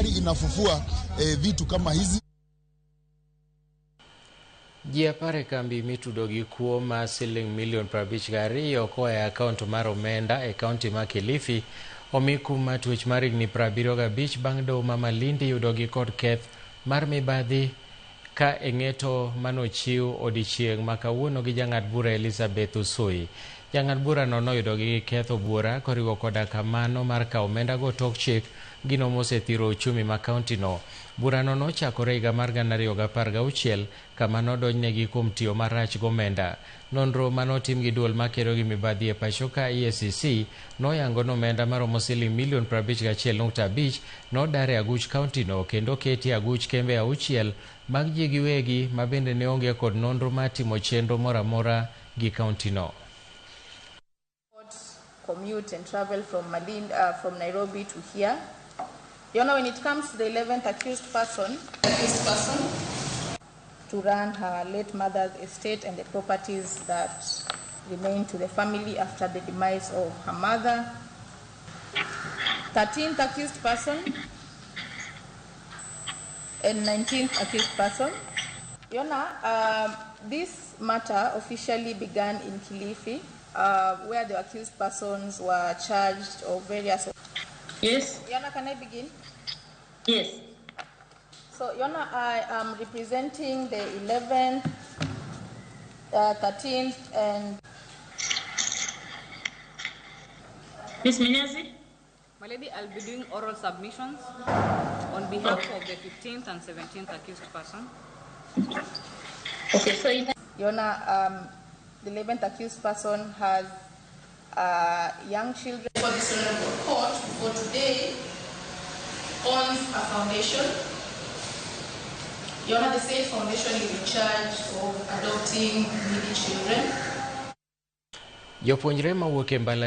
Inafufua vitu kama hizi. Ji 10 e kambi mitudo gi kuo ma siling milion 52 koa e akaont mar omenda e kaunti ma Kilifi omi kum mar twech mar higni 75 bang' doho ma Malindi yudogi kod keth mar mibadhi ka e ng'eto manochiw odiechieng' ma kawuono gi jang'ad bura Elizabeth Usui. Jang'ad burano noyudogi gi ketho buora koriwo koda kamano mar kawo omendago tok chik gino mosethiro uchumi ma kauntino. Burano nochakore higa mar 2016 kama nodonjnegi kuom tiyo marach gomenda. Nonro manotim gi duol makedo gi mibadhi e pacho ka EACC noyango ni omenda maromo siling milion 51.5 nodar e aguch kauntino kendo oketi e aguch kembe 6 mag ji giwegi ma bende ne onge kod nonro mar timo chenro moro amora gi kauntino. Commute and travel from Malindi, from Nairobi to here. Your Honor, when it comes to the 11th accused person to run her late mother's estate and the properties that remain to the family after the demise of her mother. 13th accused person and 19th accused person. Your Honor, this matter officially began in Kilifi, where the accused persons were charged of various. Yes. Your Honor, can I begin? Yes. So, Your Honor, I am representing the 11th, 13th, and Ms. Minyazi? My lady, I'll be doing oral submissions on behalf of the 15th and 17th accused person. Okay, so it Your Honor, the 11th accused person has young children. For this honorable court, for today, owns a foundation. Your Honor, the said foundation is in charge of adopting needy children. Jopuonjre mawuok e mbalariany.